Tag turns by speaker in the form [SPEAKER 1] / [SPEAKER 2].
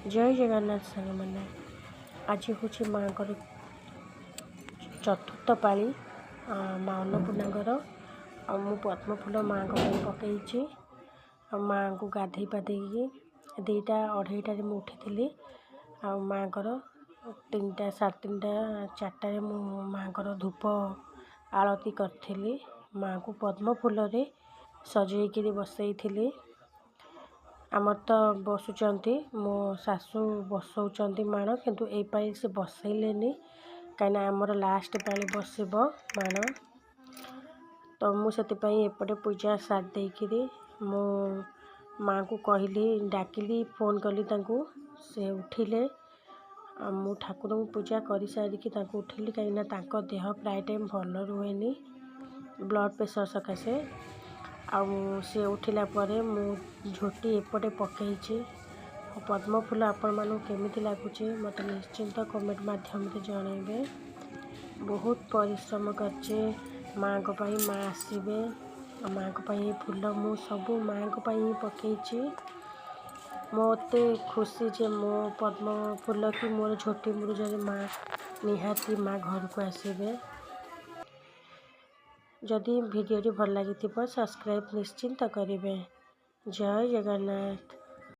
[SPEAKER 1] ଜୟ ଜଗନ୍ନାଥ ସାଙ୍ଗମାନେ। ଆଜି ହେଉଛି ମାଆଙ୍କର ଚତୁର୍ଥ ପାଳି, ମା ଅନ୍ନପୂର୍ଣ୍ଣାଙ୍କର। ଆଉ ମୁଁ ପଦ୍ମ ଫୁଲ ମାଆଙ୍କ ପାଇଁ ପକାଇଛି। ଆଉ ମାଆଙ୍କୁ ଗାଧେଇ ପାଧେଇକି 2ଟା 2:30ରେ ମୁଁ ଉଠିଥିଲି। ଆଉ ମାଆଙ୍କର 3ଟା, 3:30, 4ଟାରେ ମୁଁ ମାଆଙ୍କର ଧୂପ ଆଳତି କରିଥିଲି। ମାଆଙ୍କୁ ପଦ୍ମ ଫୁଲରେ ସଜେଇକିରି ବସେଇଥିଲି। ଆମର ତ ବସୁଛନ୍ତି, ମୋ ଶାଶୁ ବସଉଛନ୍ତି ମାଣ, କିନ୍ତୁ ଏଇ ପାଳି ସେ ବସେଇଲେନି, କାହିଁକିନା ଆମର ଲାଷ୍ଟ ପାଳି ବସିବ ମାଣ। ତ ମୁଁ ସେଥିପାଇଁ ଏପଟେ ପୂଜା ସାରି ଦେଇକିରି ମୁଁ ମାଆଙ୍କୁ କହିଲି, ଡାକିଲି, ଫୋନ୍ କଲି ତାଙ୍କୁ, ସେ ଉଠିଲେ। ଆଉ ମୁଁ ଠାକୁରଙ୍କୁ ପୂଜା କରିସାରିକି ତାଙ୍କୁ ଉଠିଲି, କାହିଁକିନା ତାଙ୍କ ଦେହ ପ୍ରାୟ ଟାଇମ୍ ଭଲ ରୁହେନି ବ୍ଲଡ଼ ପ୍ରେସର ସକାଶେ। ଆଉ ସିଏ ଉଠିଲା ପରେ ମୁଁ ଝୋଟି ଏପଟେ ପକାଇଛି। ଆଉ ପଦ୍ମ ଫୁଲ ଆପଣମାନଙ୍କୁ କେମିତି ଲାଗୁଛି, ମୋତେ ନିଶ୍ଚିନ୍ତ କମେଣ୍ଟ ମାଧ୍ୟମରେ ଜଣାଇବେ। ବହୁତ ପରିଶ୍ରମ କରିଛି ମାଆଙ୍କ ପାଇଁ। ମା ଆସିବେ, ଆଉ ମାଆଙ୍କ ପାଇଁ ଏ ଫୁଲ ମୁଁ ସବୁ ମାଆଙ୍କ ପାଇଁ ହିଁ ପକାଇଛି। ମୋତେ ଖୁସି ଯେ ମୋ ପଦ୍ମ ଫୁଲ କି ମୋର ଝୋଟି ମୁରୁଜରେ ମା ନିହାତି ମା ଘରକୁ ଆସିବେ। ଯଦି ଭିଡ଼ିଓଟି ଭଲ ଲାଗିଥିବ, ସବସ୍କ୍ରାଇବ୍ ନିଶ୍ଚିନ୍ତ କରିବେ। ଜୟ ଜଗନ୍ନାଥ।